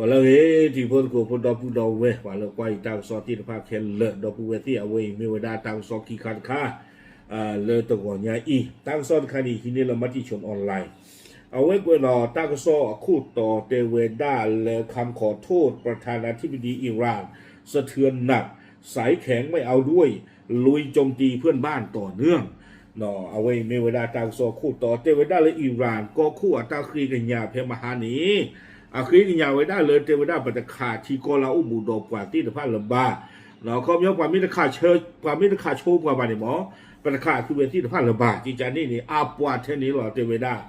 ပှၤလၢအဂ့ၤ တံၤဖိသကိးဖိ ဒီပုၢ်ဒီဝဲၢ် ပှၤလၢကွၢ်ယတၢ်ကစီၣ်သ့ၣ်တဖၣ်ခဲလၢာ် ဒီပုၢ်ဝဲၢ်သ့ၣ် အဝဲအံၤမ့ၢ်ဝဲဒၣ်တၢ်ကစီၣ်ခံခါတခါ လၢတဂီၤညါအံၤ တၢ်ကစီၣ်တခါန့ၣ် ဟံးန့ၢ်လၢ Matichon Online အဝဲကွဲးလီၤတၢ်ကစီၣ်အခိၣ်တီတဲဝဲဒၣ်လၢ คำขอโทษ ประธานาธิบดีอิหร่าน สะเทือนหนัก สายแข็งไม่เอาด้วย ลุยโจมตีเพื่อนบ้านต่อเนื่อง အဝဲအံၤမ့ၢ်ဝဲဒၣ်တၢ်ကစီၣ်ခိၣ်တီ တဲဝဲဒၣ်လၢ Iran ကီၢ်ခိၣ်အတၢ်ဃ့ကညးဖဲမဟါန့ၣ် အဃ့ကညးဝဲဒၣ်လၢတဲဝဲဒၣ်ပတခးထံကီၢ်လၢအအိၣ်ဘူးဒီးပှၤသ့ၣ်တဖၣ်လၢၤဘၣ် ခီပညီပှၤမ့ၢ်တခးဆၢ ပှၤမ့ၢ်တခးဆိပှၤဘၣ်န့ၣ်မ့ၢ် ပတခးအသုဝဲသ့ၣ်တဖၣ်လၢၤဘၣ် ကကန့ၣ်န့ၣ် အပှၤထဲန့ၣ်လီၤ တဲဝဲဒၣ်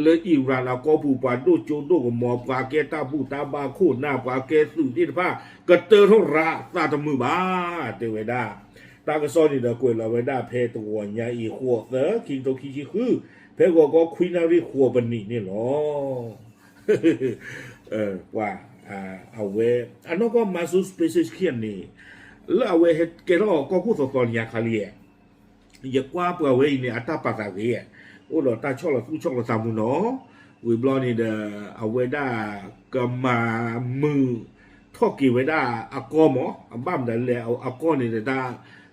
လၢ Iran အကီၢ်ပူၤ ပှၤဒိၣ်ကၠိဒိၣ်ကမီၤ ပှၤကဲတၢ်ဘူၣ်တၢ်ဘါခိၣ်နၢ် ပှၤကဲသုးသ့ၣ်တဖၣ် ကတၢၢ်ထီၣ်ရၤသးတမုာ်ဘၣ် တဲဝဲဒၣ် တၢ်ကစီၣ်န့ၣ်ဒီးကွဲးလီၤဝဲဒၣ်ဖဲတဂီၤညါအံၤ ဃိးသၢ ခံကထိခံဆံဃု ဖဲဂီၤခီခွံနၣ်ရံၣ်ဃိးပနံးန့ၣ်လီၤ ပှၤ အဝဲ အနီၢ်ကီၢ် Masoud Pezeshkian န့ၣ် လၢအဝဲဟဲကဲထီၣ်ကီၢ်ခိၣ်သီသီန့ၣ် အခါလံ ယကွၢ်ပှၤဝဲအံၤန့ၣ် အတၢ်ပာ်သးဂ့ၤ အိၣ်ဒီးတၢ်ဆီၣ်လီၤသူၣ်ဆီၣ်လီၤသးမုာ်နီၤ ဝံၤဘျီန့ၣ်ဒီး အဝဲဒၣ်ကမၤမုာ်ထီၣ်က့ၤဝဲဒၣ်အကီၢ်မး အဘၣ်မနုၤလဲၣ် အကီၢ်န့ၣ်ဒီးတၢ်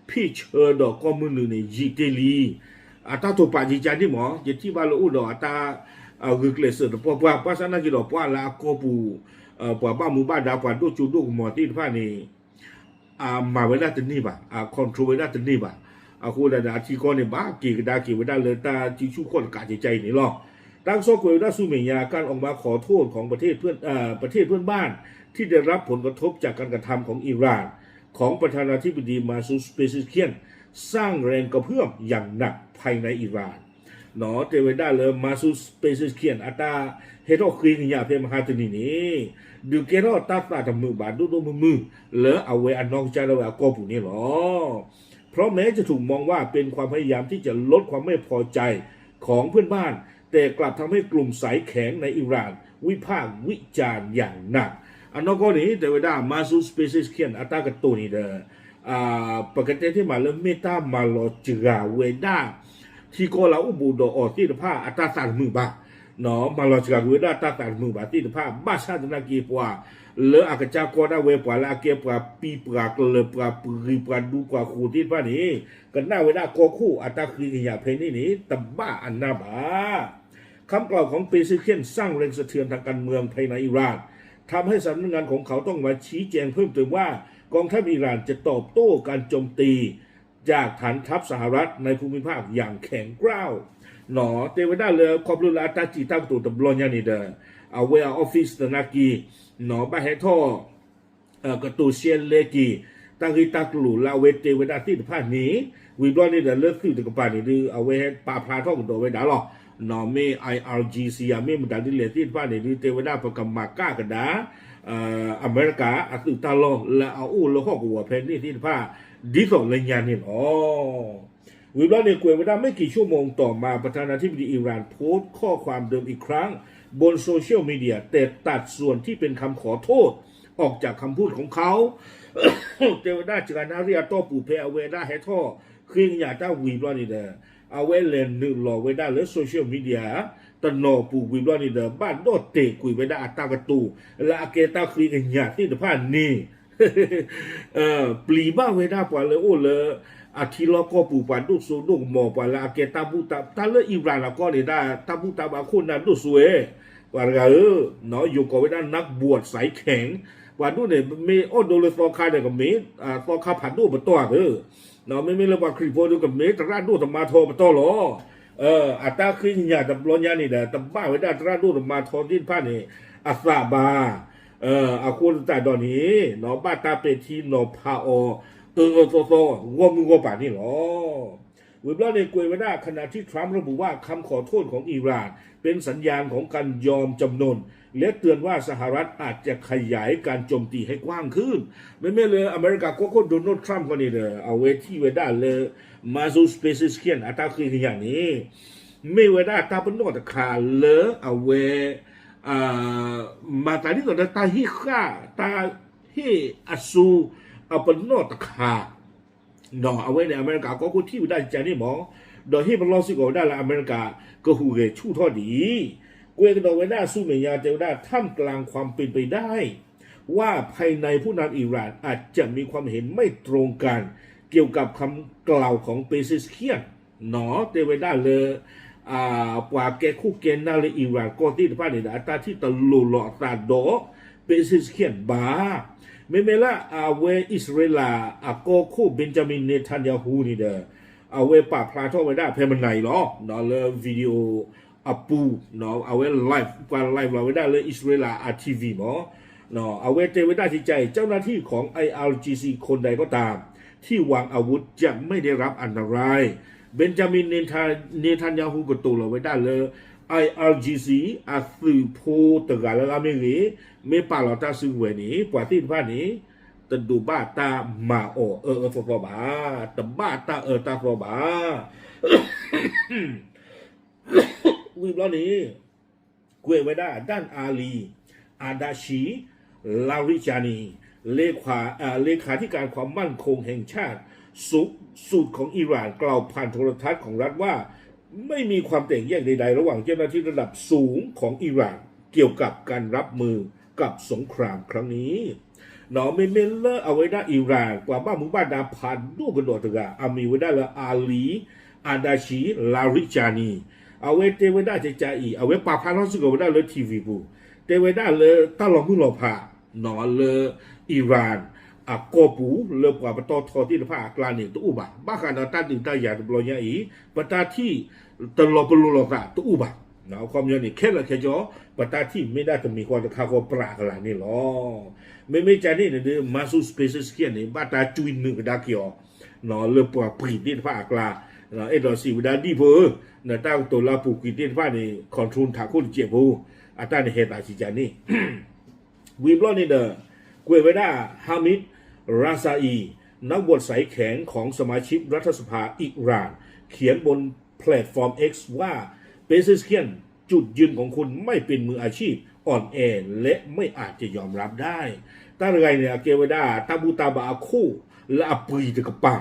ဖ့ၣ်ဆၢဒီးကီၢ်မုၢ်နုာ်န့ၣ် ယံာ်တ့ၢ်လံ အတၢ်တိာ်ပာ်ကကန့ၣ်မး ယထံၣ်ဘၣ်လၢအိၣ်ဒီးအတၢ် ဂုာ်ကျဲးစၢးတပှၢ်ပှၢ် ဘၣ်ဆၣ်နာ်က့ဒီးပှၤလၢအကီၢ်ပူၤ ပှၤဘၣ်မူဘၣ်ဒါ ပှၤဒိၣ်ကၠိဒိၣ်ကမီၤသ့ၣ်တဖၣ်န့ၣ် အမၤဝဲဒၣ်တန့ၢ်ဘၣ် အ control ဝဲဒၣ်တန့ၢ်ဘၣ် အဃိဒၣ်ဒီးအထံကီၢ်န့ၣ် ဘၣ်က့ၤကဒါက့ၤဝဲဒၣ်လၢတၢ်စုဆူၣ်ခီၣ်တကးကဲကဲအံၤန့ၣ်လီၤ. တၢ်ကစီၣ်ကွဲးဝဲဒၣ်ဆူမဲာ်ညါ การออกมาขอโทษของประเทศเพื่อนเอ่อประเทศเพื่อนบ้านที่ได้รับผลกระทบจากการกระทำของอิหร่าน ของประธานาธิบดี Masoud Pezeshkian สร้างแรงกระเพื่อมอย่างหนักภายในอิหร่าน တဲဝဲဒၣ်လၢ Masoud Pezeshkian အတၢ်ဟဲထီၣ်ဃ့ကညးဖဲမဟါတနံၤန့ၣ် ဒုးကဲထီၣ်တၢ်သးတမုာ်ဘၣ်ဒိၣ်ဒိၣ်မုၢ်မုၢ် လၢအဝဲအနီၢ်ကစၢ်ဒၣ်ဝဲအကီၢ်ပူၤန့ၣ်လီၤ. เพราะแม้จะถูกมองว่าเป็นความพยายามที่จะลดความไม่พอใจ ของเพื่อนบ้าน แต่กลับทำให้กลุ่มสายแข็งในอิหร่านวิพากษ์วิจารณ์อย่างหนัก အနီၢ်ကီၢ်န့ၣ် တဲဝဲဒၣ် Masoud Pezeshkian အတၢ်ကတိၤန့ၣ်ဒီး ပကတဲတ့ၢ်မးလၢမ့ၢ်တၢ်မၤလီၤစှၤဝဲဒၣ် ထံကီၢ်လၢအအိၣ်ဘူးဒီးအီၤသ့ၣ်တဖၣ်အတၢ်သးတမုာ်ဘၣ် မၤလီၤစှၤကွံာ်ဝဲဒၣ်တၢ်သးတမုာ်ဘၣ်သ့ၣ်တဖၣ် ဘၣ်ဆၣ်သနာ်က့ပှၤ လၢအကစၢ်ကီၢ်ဒၣ်ဝဲပှၤလၢအကဲပှၤပံၤပှၤကျၢၤပှၤပဂံၤပှၤဒူပှၤဃိၤသ့ၣ်တဖၣ်န့ၣ် ကနၣ်ဝဲဒၣ်ကီၢ်ခိၣ်အတၢ်ဃ့ကညးဖဲန့ၣ်န့ၣ် တဘၣ်အနၢ်ဘၣ် คำกล่าวของ Pezeshkian สร้างแรงสะเทือนทางการเมืองภายในอิหร่าน ทำให้สำนักงานของเขาต้องมาชี้แจงเพิ่มเติมว่ากองทัพอิหร่านจะตอบโต้การโจมตีจากฐานทัพสหรัฐในภูมิภาคอย่างแข็งกร้าว တဲဝဲဒၣ်လၢခီဖျိလၢအတၢ်စံးတၢ်ကတိၤတဘျီညါန့ၣ်ဒီး အဝဲအ office သနာ်က့ ဘၣ်ဟဲထီၣ် ကတိၤရှဲလဲက့ၤ တၢ်ဂ့ၢ်တၢ်ကျိၤလၢအဝဲတဲဝဲဒၣ်သ့ၣ်တဖၣ်န့ၣ် ဝံၤဘျီန့ၣ်ဒီးလၢသုးတကပၤန့ၣ်ဒုး အဝဲပာ်ဖျါထီၣ်ကဒီးဝဲဒၣ်လီၤ. မ့ၢ် I R G C ယၤ မ့ၢ်မတၤဒ်လဲၣ်သ့ၣ်တဖၣ်န့ၣ်ဒုး တဲဝဲဒၣ်ပကမၤကၣ်ကဒါ အမဲရကၤအသုးတၢ်လီၢ်လၢအအိၣ်လၢဟီၣ်ကဝီၤဖဲန့ၣ်သ့ၣ်တဖၣ် ဒ်သိးလၢညါန့ၣ်လီၤ. ဝံၤဘျီန့ၣ်ကွဲးဝဲဒၣ် ไม่กี่ชั่วโมงต่อมา ประธานาธิบดีอิหร่านโพสต์ข้อความเดิมอีกครั้งบนโซเชียลมีเดีย แต่ตัดส่วนที่เป็นคำขอโทษออกจากคำพูดของเขา တဲဝဲဒၣ်စှၤနၣ်ရံၣ်အတီၢ်ပူၤဖဲအဝဲဒၣ်ဟဲထီၣ်ဃ့ကညးတၢ်ဝံၤဘျီန့ၣ်ဒီး အဝဲလဲၤနုာ်လီၤဝဲဒၣ်လၢ social media တနီၤပူၤဝံၤဘျီန့ၣ်ဒီး ဘၣ်ဒီၣ်တဲာ်ကွံာ်ဝဲဒၣ်အတၢ်ကတိၤ လၢအကဲတၢ်ဃ့ကညးသ့ၣ်တဖၣ်န့ၣ် ပျံၤဘၣ်ဝဲဒၣ်ပှၤလၢအိၣ်လၢ အထံလီၢ်ကီၢ်ပူၤ ပှၤဒိၣ်စိဒိၣ်ကမီၤ ပှၤလၢအကဲတၢ်ဘူၣ်တၢ် တၢ်လၢ Iran အကီၢ်န့ၣ် တၢ်ဘူၣ်တၢ်ဘါခိၣ်နၢ်ဒိၣ်စိဝဲ ပှၤတဂၤဧၢ, ယိၤကိးဝဲဒၣ် นักบวชสายแข็ง ပှၤဒိၣ်န့ၣ် မ့ၢ်အီၣ်ဒိလၢသီခါဒီးကမ့ၢ် သီခါဖးဒိၣ်ပတီၢ်ဧါ, မ့မ့ၢ်လၢပှၤခရံာ်ဖိဒီးကမ့ၢ်သရၣ်ဒိၣ်သမါထီပတီၢ်လီၤ. အတၢ်ဃ့ကညးတဘျီညါန့ၣ်ဒီး တဘၣ်ဝဲဒၣ်သရၣ်ဒိၣ်သမါထီသ့ၣ်တဖၣ်န့ၣ် အသးဘၣ် အဃိသတးဒီးန့ၣ် ဘၣ်တၢ်ပဲာ်ထံနီၤဖးအီၤ အၢအၢသီသီ ဂီၢ်မုၢ်ဂီၢ်ပၤန့ၣ်လီၤ. ဝံၤဘျီန့ၣ်ကွဲးဝဲဒၣ် ขณะที่ทรัมป์ระบุว่าคำขอโทษของอิหร่านเป็นสัญญาณของการยอมจำนน และเตือนว่าสหรัฐอาจจะขยายการโจมตีให้กว้างขึ้น မ့မ့ၢ်လၢအမဲရကၤကီၢ်ခိၣ် Donald Trump ဃီန့ၣ်ဒီး အဝဲထံၣ်ဝဲဒၣ်လၢ Masoud Pezeshkian အတၢ်ဃ့ကညးန့ၣ် မ့ၢ်ဝဲဒၣ်တၢ်ပနီၣ်တခါလၢအဝဲ မၤသးဒ်သိးဒီးတၢ်ဟ့ၣ်ဃာ် တၢ်ဟ့ၣ်အစိအပနီၣ်တခါ ဒီးအဝဲန့ၣ် အမဲရကၤကီၢ်ခိၣ်ထံၣ်ဝဲဒၣ်ကန့ၣ်မး, ဒီးဟ့ၣ်ပလီၢ်စ့ၢ်ကီးဝဲဒၣ်လၢအမဲရကၤကဟူးဂဲၤဆူၣ်ထီၣ်ဒ်အံၤ, ကွဲးကဒီးဝဲဒၣ်ဆူမဲာ်ညါတဲဝဲဒၣ် ท่ามกลางความเป็นไปได้ ว่าภายในผู้นำอิหร่านอาจจะมีความเห็นไม่ตรงกันเกี่ยวกับคำกล่าวของเปเซชเคียน เนาะ တဲဝဲဒၣ်လၢ ပှၤကဲခိၣ်ကဲနၢ်လၢအံရၣ်ကီၢ်သ့ၣ်တဖၣ်န့ၣ်ဒီး အတၢ်ထံၣ်တလိၤလီၤအသးဒီး Pezeshkian ဘၣ်. မ့မ့ၢ်လၢအဝဲအံၣ်စရ့လးအကီၢ်ခိၣ် Benjamin Netanyahu န့ၣ်ဒီး အဝဲပာ်ဖျါထီၣ်ဝဲဒၣ်ဖဲမနၤအံၤလီၤ လၢ video အပူၤ အဝဲ live ပှၤ live လီၤဝဲဒၣ်လၢအံၣ်စရ့လးအ T V မး အဝဲတဲဝဲဒၣ်ကကါအံၤ เจ้าหน้าที่ของ ไออาร์จีซี คนใดก็ตามที่วางอาวุธจะไม่ได้รับอันตราย Benjamin Netanyahu ကတိၤလီၤဝဲဒၣ်လၢ ไออาร์จีซี အသုးဖိတဂၤလၢ်လၢ်မ့ၢ်ဂ့ၤ, မ့ၢ်ပာ်လီၤတၢ်စုကဝဲၤန့ၣ် ပှၤသ့ၣ်တဖၣ်န့ၣ် တဒိးဘၣ်တၢ်မၤအီၤအၢအၢသီသီဘၣ်, တဘၣ်တၢ်အၢတၢ်သီဘၣ်. ဝံၤဘျီန့ၣ် ကွဲးဝဲဒၣ် ด้านอาลี อาดาชี ลาริจานี เลขาเอ่อเลขาธิการความมั่นคงแห่งชาติสูงสุดของอิหร่านกล่าวผ่านโทรทัศน์ของรัฐว่าไม่มีความแตกแยกใดๆระหว่างเจ้าหน้าที่ระดับสูงของอิหร่านเกี่ยวกับการรับมือกับสงครามครั้งนี้ เนาะ မ့မ့ၢ်လၢအဝဲဒၣ်အံရၣ် ပှၤဘၣ်မူဘၣ်ဒါဖးဒိၣ်ကဒီးတဂၤ အမံၤဝဲဒၣ်လၢ Ali Adashi Larijani အဝဲတဲဝဲဒၣ်ကကါအံၤ အဝဲပာ်ဖျါထီၣ်စ့ၢ်ကီးဝဲဒၣ်လၢ T V ပူၤ တဲဝဲဒၣ်လၢတၢ်လီၤမုၢ်လီၤဖး လၢအံရၣ် အကီၢ်ပူၤ လၢပှၤပတီၢ်ထီသ့ၣ်တဖၣ်အကျါန့ၣ်တအိၣ်ဘၣ်. ဘၣ်ဃးဒီးတၢ်ဒုးတၢ်ယၤတဘျီညါအံၤ ပတၢ်ထံၣ်တလီၤပလိာ်လိာ်သးတအိၣ်ဘၣ်. အခီပညီန့ၣ် ခဲလၢာ်ခဲဆ့ ပတၢ်ထံၣ်မ့ၢ်ဒၣ်တမံၤဃီတခါဃီပြးကလာ်န့ၣ်လီၤ. မ့မ့ၢ်ကန့ၣ်န့ၣ်ဒီး Masoud Pezeshkian န့ၣ် ဘၣ်တၢ်ကွံနုာ်ကဒါက့ၤအီၤ လၢပှၤပှ့ၤသ့ၣ်တဖၣ်အကျါ အဲၣ်ဒိးစံးဝဲဒၣ်ဒံၣ်ဖိဧၢ, နတၢ်ကတိၤလၢအပူၤကွံာ်သ့ၣ်တဖၣ်န့ၣ် control ထးခိၣ်တစဲးဖိ အတၢ်န့ၣ်ဟဲသးကကါန့ၣ် ဝံၤဘျီန့ၣ်ဒီး ကွဲးဝဲဒၣ် Hamid Razaei นักบวชสายแข็งของสมาชิกรัฐสภาอิหร่าน เขียนบนแพลตฟอร์ม X ว่า Pezeshkian จุดยืนของคุณไม่เป็นมืออาชีพ อ่อนแอ และไม่อาจจะยอมรับได้ တၢ်တဂၤအံၤန့ၣ် အကဲဝဲဒၣ် တၢ်ဘူၣ်တၢ်ဘါအခိၣ်လၢအပှံၤတကပၤ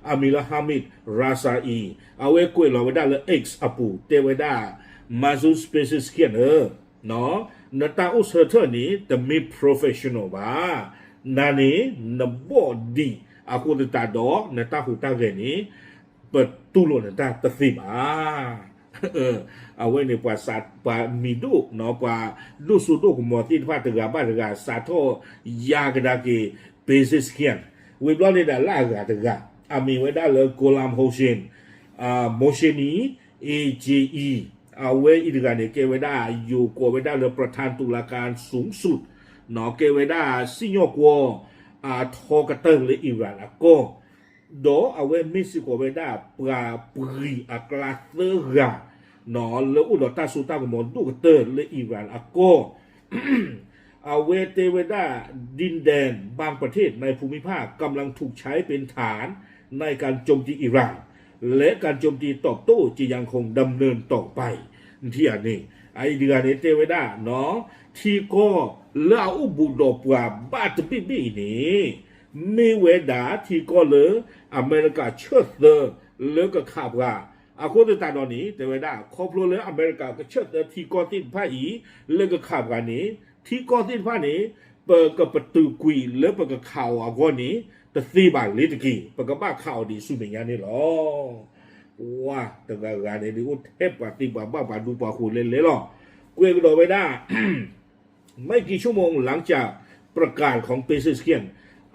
အမံၤလၢ Hamid Razaei အဝဲကွဲးလီၤဝဲဒၣ်လၢ X အပူၤ တဲဝဲဒၣ် Masoud Pezeshkian ဧၢ နတၢ်အိၣ်ဆၢထၢၣ်န့ၣ် တမ့ၢ် professional ဘၣ်. နၤန့ၣ် နဘီၣ်ဒံးအဃိသတးဒီး နတၢ်ဟူးတၢ်ဂဲၤန့ၣ် ပတူၢ်လိာ်နတၢ်တသ့ဘၣ်. အဝဲန့ၣ် ပှၤမံၤဒိၣ် ပှၤဒိၣ်စိဒိၣ်ကမီၤသ့ၣ်တဖၣ်တဂၤဘၣ်တဂၤ စးထီၣ်ယါကဒါက့ၤ Pezeshkian ဝံၤဘျီန့ၣ်ဒီးလၢအဂၤတဂၤ အမံၤဝဲဒၣ်လၢ Gholam Hossein Mohseni အဝဲအံၤတဂၤန့ၣ် ကဲဝဲဒၣ် ယိၤကိးဝဲဒၣ်လၢ ประธานตุลาการสูงสุด ကဲဝဲဒၣ်စံၣ်ညီၣ်ကွီၢ် အထီကတၢၢ်လၢအံရၣ်အကီၢ် ဒီးအဝဲမ့ၢ်စ့ၢ်ကီးဝဲဒၣ်ပှၤပှံၤအကျါသၢဂၤ လၢအိၣ်ဒီးတၢ်စိတၢ်ကမီၤဒိၣ်ကတၢၢ်လၢအံရၣ်အကီၢ် အဝဲတဲဝဲဒၣ် ดินแดนบางประเทศในภูมิภาคกำลังถูกใช้เป็นฐานในการโจมตีอิหร่าน และการโจมตีตอบโต้จะยังคงดำเนินต่อไป ထံၣ်ဧါန့ၣ် အအံၤတဂၤန့ၣ်တဲဝဲဒၣ် ထံကီၢ်လၢအအိၣ်ဘူးဒီးပှၤဘၣ်တဘ့ၣ်ဘ့ၣ်အံၤန့ၣ် မ့ၢ်ဝဲဒၣ်ထံကီၢ်လၢအမဲရကၤဆၢၣ်သၢလၢကခးပှၤ အဃိသတးဒီးန့ၣ် တဲဝဲဒၣ် ခီဖျိလၢအမဲရကၤကဆၢၣ်သၢထံကီၢ်သ့ၣ်တဖၣ်အံၤ လၢကခးပှၤန့ၣ် ထံကီၢ်သ့ၣ်တဖၣ်န့ၣ် ပကပတုာ်ကွံာ်လၢပကခးအီၤအဂီၢ်န့ၣ် တသ့ဘၣ်လ့ၤတက့ၢ်. ပကဘၣ်ခးအီၤဒံးဆူမဲာ်ညါန့ၣ်လီၤ. ဝါ တဂၤဂၤန့ၣ်ဒုးအိၣ်ထဲပှၤသ့ပှၤဘၣ်ပှၤဒူပှၤဃိၤလဲၤလဲၤလီၤ. ကွဲးကဒီးဝဲဒၣ် ไม่กี่ชั่วโมงหลังจากประกาศของสมาชิกรัฐสภาอิหร่าน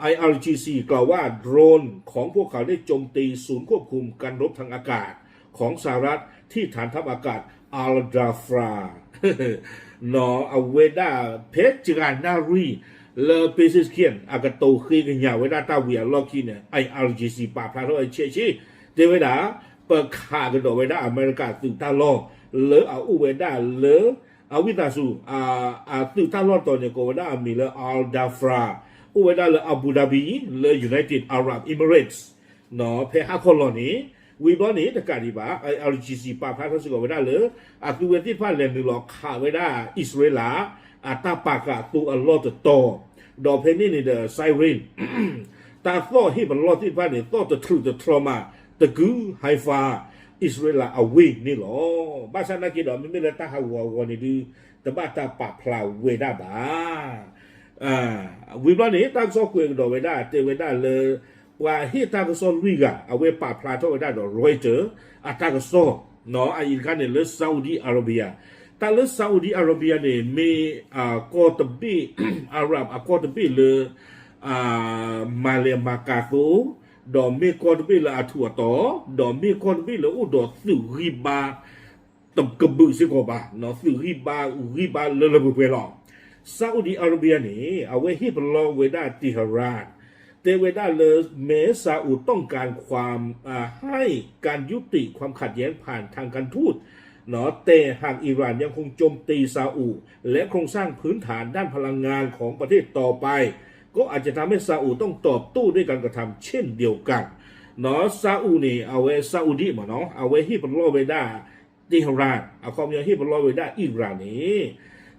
ไออาร์จีซี กล่าวว่าโดรนของพวกเขาได้โจมตีศูนย์ควบคุมการรบทางอากาศของสหรัฐที่ฐานทัพอากาศ Al Dafra နီၢ် အဝဲဒၣ် ဖဲတဂၤနၣ်ရံၣ် လၢ Pezeshkian အကတိၤဃ့ကညးဝဲဒၣ်တၢ်ဝံၤအလီၢ်ခံန့ၣ် IRGC ပာ်ဖျါထီၣ်ဝဲဆဲးဆ့ တဲဝဲဒၣ် ပခးကဒီးဝဲဒၣ်အမဲရကၤသုးတၢ်လီၢ် လၢအအိၣ်ဝဲဒၣ်လၢ အဝံသးစူၤ အသုးတၢ်လီၢ်တတီၤန့ၣ် ကိးဝဲဒၣ်အမံၤလၢ Al Dafra အိၣ်ဝဲဒၣ်လၢ Abu Dhabi လၢ United Arab Emirates နီၢ် ဖဲဟါခီလီၤန့ၣ် ဝံၤဘျီန့ၣ် တကးဒံးဘၣ် IRGC ပာ်ဖျါထီၣ်စ့ၢ်ကီးဝဲဒၣ်လၢ အသုဝဲသ့ၣ်တဖၣ်လဲၤနုာ်လီၤခးဝဲဒၣ် အံၣ်စရ့လး အတၢ်ပာ်ဃာ်အသိအလီၢ်တတီၤ ဒီးဖဲန့ၣ်န့ၣ်ဒီး siren တၢ်သီၣ်ဟ့ၣ်ပလီၢ်သ့ၣ်တဖၣ်န့ၣ် သီၣ်တထြူးတထြီမး တကု ဟဲဖါ အံၣ်စရ့လးအဝ့ၢ်န့ၣ်လီၤ. ဘၣ်ဆၣ်နာ်က့ဒီး မ့မ့ၢ်လၢတၢ်ဟးဂူာ်ဟးဂီၤန့ၣ်ဒုး တဘၣ်တၢ်ပာ်ဖျါဝဲဒၣ်ဘၣ်. ဝံၤဘျီန့ၣ် တၢ်ကစီၣ်ကွဲးကဒီးဝဲဒၣ် တဲဝဲဒၣ်လၢ ပှၤဟ့ၣ်တၢ်ကစီၣ်လွံၢ်ဂၤ အဝဲပာ်ဖျါထီၣ်ဝဲဒၣ်ဒီး Reuters အတၢ်ကစီၣ် အအံၤတခါန့ၣ်လၢ Saudi Arabia တၢ်လၢ Saudi Arabia န့ၣ် မ့ၢ်ကီၢ်တဘ့ၣ် Arab အကီၢ်တဘ့ၣ်လၢ မၤလဲၤမၤကၤသိ ဒီးမ့ၢ်ကီၢ်တဘ့ၣ်လၢအထူးအတီၤ ဒီးမ့ၢ်ကီၢ်တဘ့ၣ်လၢအိၣ်ဒီးသုးဂံၢ်ဘါ တကဘုးစ့ၢ်ကီးဘၣ်, သုးဂံၢ်ဘါဂံၢ်ဘါလၢလၢပှဲၤပှဲၤလီၤ. Saudi Arabia န့ၣ် အဝဲဟ့ၣ်ပလီၢ်ဝဲဒၣ် Tehran တဲဝဲဒၣ်လၢ แม้ซาอุต้องการความ ให้การยุติความขัดแย้งผ่านทางการทูต แต่หากอิหร่านยังคงโจมตีซาอุและโครงสร้างพื้นฐานด้านพลังงานของประเทศต่อไป ก็อาจจะทำให้ซาอุต้องตอบโต้ด้วยการกระทำเช่นเดียวกัน เนาะ ซาอุนี่ အဝဲ Saudi မ့ၢ်နီၤ အဝဲဟ့ၣ်ပလီၢ်ဝဲဒၣ် Tehran အခီပညီဟ့ၣ်ပလီၢ်ဝဲဒၣ် Iran န့ၣ်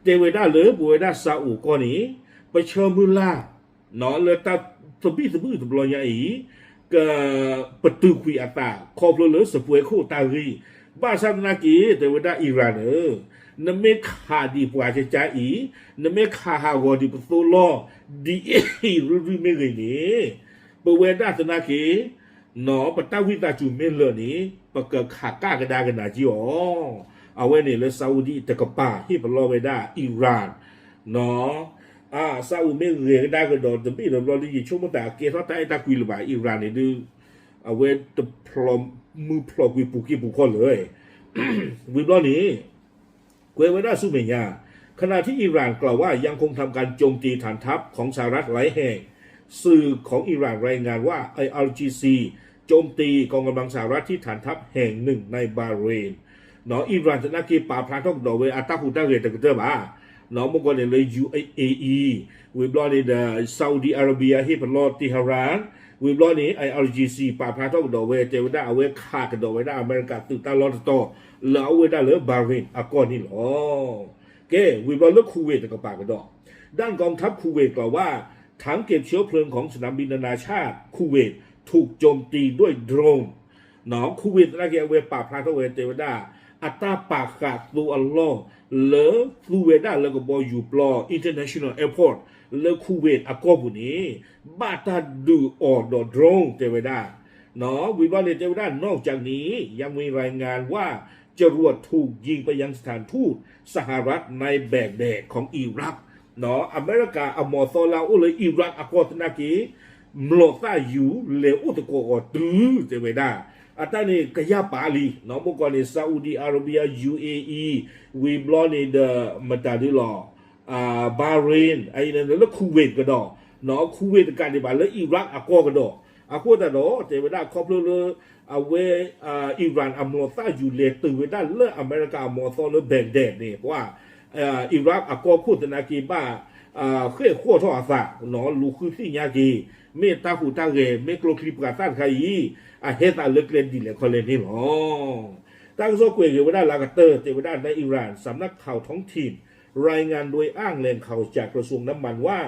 တဲဝဲဒၣ်လၢပဝဲဒၣ် Saudi ကီၢ်န့ၣ် ပဆၢမုၢ်လၢ် လၢတၢ်သဘံၣ်သဘုၣ်တဘျီညါအံၤ က ပတုာ်ကွံာ်အသး ခီဖျိလၢစပွဲခိၣ်တၢ်ဂ့ၢ် ဘၣ်ဆၣ်သနာ်က့ တဲဝဲဒၣ် Iran ဧၢ, နမ့ၢ်ခးဒံးပှၤကကါအံၤ, နမ့ၢ်ခးဟးဂီၤဒံးပသိလီၢ် ဒ်အံၤ ရုၢ်ရုၢ်မ့ၢ်ဂ့ၤန့ၣ် ပဝဲဒၣ်သနာ်က့ ပတၢ်ဝံသးစူၤမ့ၢ်လၢာ်န့ၣ် ပကခးကၣ်ကဒါကနၤက့ၤအီၤ, အဝဲန့ၣ်လၢ Saudi တကပၤ ဟ့ၣ်ပလီၢ်ဝဲဒၣ် Iran နီၤ, အ Saudi မ့ၢ်ဂဲၤကဒါကဒီးတဘ့ၣ်တဘျီဒီး ယဆိကမိၣ်သးကဲထီၣ်တၢ်အဲၣ်တၢ်ကွံလၢၤဘၣ် Iran န့ၣ်ဒုး အဝဲတဖျိမုၢ်ဖျိးကွံာ်ပူၤက့ၤပူၤခီၣ်လၢာ်, ဝံၤဘျီန့ၣ် ကွဲးဝဲဒၣ်ဆူမဲာ်ညါ, ขณะที่อิหร่านกล่าวว่ายังคงทำการโจมตีฐานทัพของสหรัฐหลายแห่ง สื่อของอิหร่านรายงานว่า ไออาร์จีซี โจมตีกองกำลังสหรัฐที่ฐานทัพแห่งหนึ่งในบาห์เรน နီၤ Iran သနာ်က့ ပာ်ဖျါထီၣ်ကဒီးဝဲအတၢ်ဟူးတၢ်ဂဲၤတကတၢၢ်ဘၣ်, နီၤ မ့ၢ်ကွၢ်န့ၣ်လၢ ယူ เอ เอ ဝံၤဘျီန့ၣ်ဒီး Saudi Arabia ဟ့ၣ်ပလီၢ် Tehran, ဝံၤဘျီန့ၣ် ไออาร์จีซี ပာ်ဖျါထီၣ်ကဒီးဝဲ တဲဝဲဒၣ်အဝဲခးကဒီးဝဲဒၣ်အမဲရကၤသုးတၢ်လီၢ်တတီၤ လၢအအိၣ်ဝဲဒၣ်လၢ Bahrain အကီၢ်န့ၣ်လီၤ. ကဲ ဝံၤဘျီလၢ Kuwait တကပၤကဒီး, ด้านกองทัพคูเวตกล่าวว่า ฐานเก็บเชื้อเพลิงของสนามบินนานาชาติคูเวต ถูกโจมตีด้วยโดรน နီၤ Kuwait သနာ်က့ အဝဲပာ်ဖျါထီၣ်ဝဲ တဲဝဲဒၣ် အတၢ်ပာ်ဃာ်သိအလီၢ် လၢသူဝဲဒၣ်လၢကဘီယူၤပျီ International Airport လၢ Kuwait အကီၢ်ပူၤန့ၣ် ဘၣ်တၢ်ဒုးအီၤဒီး drone တဲဝဲဒၣ်, နီၤ ဝံၤဘျီန့ၣ် တဲဝဲဒၣ် นอกจากนี้ยังมีรายงานว่า จรวดถูกยิงไปยังสถานทูตสหรัฐในแบกแดดของอิรัก နီၤ အမဲရကၤအမီၤသီလၢအအိၣ်လၢ Iraq အကီၢ်သနာ်က့ မျိာ်သၣ်ယူၤလဲၤအိၣ်သကိးအီၤတုၤ တဲဝဲဒၣ်, အတၢ်န့ၣ်ကယၢ်ပာ်လံ, နီၤ မ့ၢ်ကွၢ်န့ၣ် Saudi Arabia, ယူ เอ အံၤ, ဝံၤဘျီန့ၣ်ဒီး မတၤဒုလီၤ Bahrain အံၤန့ၣ်လၢ Kuwait ကဒီး, နီၤ Kuwait တကးဒံးဘၣ်လၢ Iraq အကီၢ်ကဒီး, အဃိသတးဒီး တဲဝဲဒၣ်ခီဖျိလၢ အဝဲ Iran အမျိာ်သၣ်ယူၤလဲၤတုၤဝဲဒၣ်လၢအမဲရကၤအမီၤအသီလၢ Baghdad န့ၣ် ပှၤ Iraq အကီၢ်ခိၣ်သနာ်က့ဘၣ် ဃဲၣ်ဃီၣ်ထီၣ်အသး, နီၤ လူၤဃုသ့ၣ်ညါက့ၤ မ့ၢ်တၢ်ဟူးတၢ်ဂဲၤ မ့ၢ်ကျိချံမျိာ်သၣ်တခါအံၤ အဟဲသးလၢကျဲဒ်လဲၣ်ခီလဲၣ်န့ၣ်လီၤ. တၢ်ကစီၣ်ကွဲးက့ၤဝဲဒၣ်လၢကတၢၢ် တဲဝဲဒၣ် ในอิหร่าน สำนักข่าวท้องถิ่น รายงานโดยอ้างแหล่งข่าวจากกระทรวงน้ำมันว่า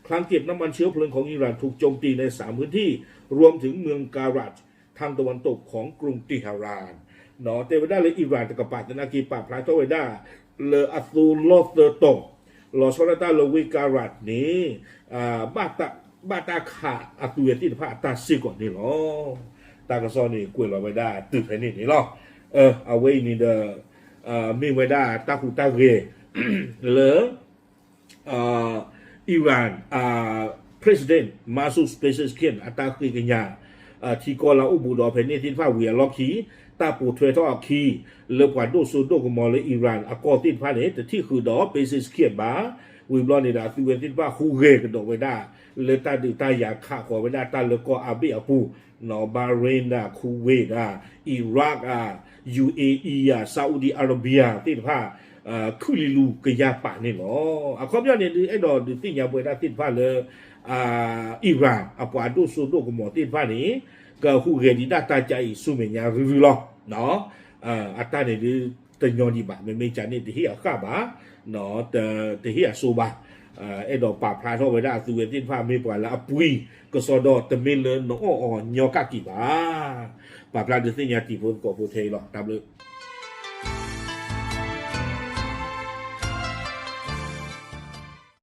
คลังเก็บน้ำมันเชื้อเพลิงของอิหร่านถูกโจมตีในสามพื้นที่ รวมถึงเมืองการาด ทางตะวันตกของกรุงเตหะราน နီၤ တဲဝဲဒၣ်လၢ Iran တကပၤသနာ်က့ ပာ်ဖျါထီၣ်ဝဲဒၣ် လၢအသိလီၢ်သၢတီၤ လီၤဆီဒၣ်တၢ်လၢဝ့ၢ် Karaj န့ၣ် ဘၣ်တၢ်ခးအသုးဝဲသ့ၣ်တဖၣ်အတၢ်စ့ၢ်ကီးန့ၣ်လီၤ. တၢ်ကစီၣ်န့ၣ်ကွဲးလီၤဝဲဒၣ်တုၤဖဲန့ၣ်န့ၣ်လီၤ. အဝဲအံၤန့ၣ်ဒီး မ့ၢ်ဝဲဒၣ်တၢ်ဟူးတၢ်ဂဲၤ လၢ Iran President Masoud Pezeshkian အတၢ်ဃ့ကညး ထံကီၢ်လၢအိၣ်ဘူးဒီးဖဲန့ၣ်သ့ၣ်တဖၣ်ဝံၤအလီၢ်ခံ တၢ်ပိာ်ထွဲထီၣ်အခံ လၢပှၤဒိၣ်စိဒိၣ်ကမီၤလၢ Iran အကီၢ်သ့ၣ်တဖၣ်န့ၣ် တထံၣ်ဃုာ်ဒီး Pezeshkian ဘၣ်. ဝံၤဘျီန့ၣ်ဒီး အသုးဝဲသ့ၣ်တဖၣ်ဟူးဂဲၤကဒီးဝဲဒၣ် လၢတၢ်ဒုးတၢ်ယၤခးဃီၤဝဲဒၣ်တၢ်လၢကီၢ်အါဘ့ၣ်အပူၤ နီၤ Bahrain ဒၣ် Kuwait ဒၣ် Iraq ဧါ ယူ เอ อี ဧါ Saudi Arabia သ့ၣ်တဖၣ် ခုၣ်လံလူၤကယၢ်ပာ်န့ၣ်လီၤ. အခီပညီန့ၣ်ဒုး အဲၣ်ဒိးဒုးသ့ၣ်ညါပဝဲဒၣ်သ့ၣ်တဖၣ်လၢ Iran အပှၤဒိၣ်စိဒိၣ်ကမီၤသ့ၣ်တဖၣ်န့ၣ် ကဟူးဂဲၤဒံးဒၣ်တၢ်ကါအံၤဆူမဲာ်ညါရုၢ်ရုၢ်လီၤ. အတၢ်န့ၣ်ဒုး တညီဒံးဘၣ်, မ့မ့ၢ်ကန့ၣ်တဟ့ၣ်အဃၣ်ဘၣ်, တဟ့ၣ်အစိဘၣ်. အဲၣ်ဒိးပာ်ဖျါထီၣ်ဝဲဒၣ်အသုးဝဲသ့ၣ်တဖၣ်မ့ၢ်ပှၤလၢအပှံၤ ကစီဒီတမ့ၢ်လၢနအီၣ်အီၤညီကၣ်က့ၤဘၣ်. ပာ်ဖျါဒုးသ့ၣ်ညါတံၤဖိသကိးဖိထဲအံၤလီၤ. တၢ်ဘျုး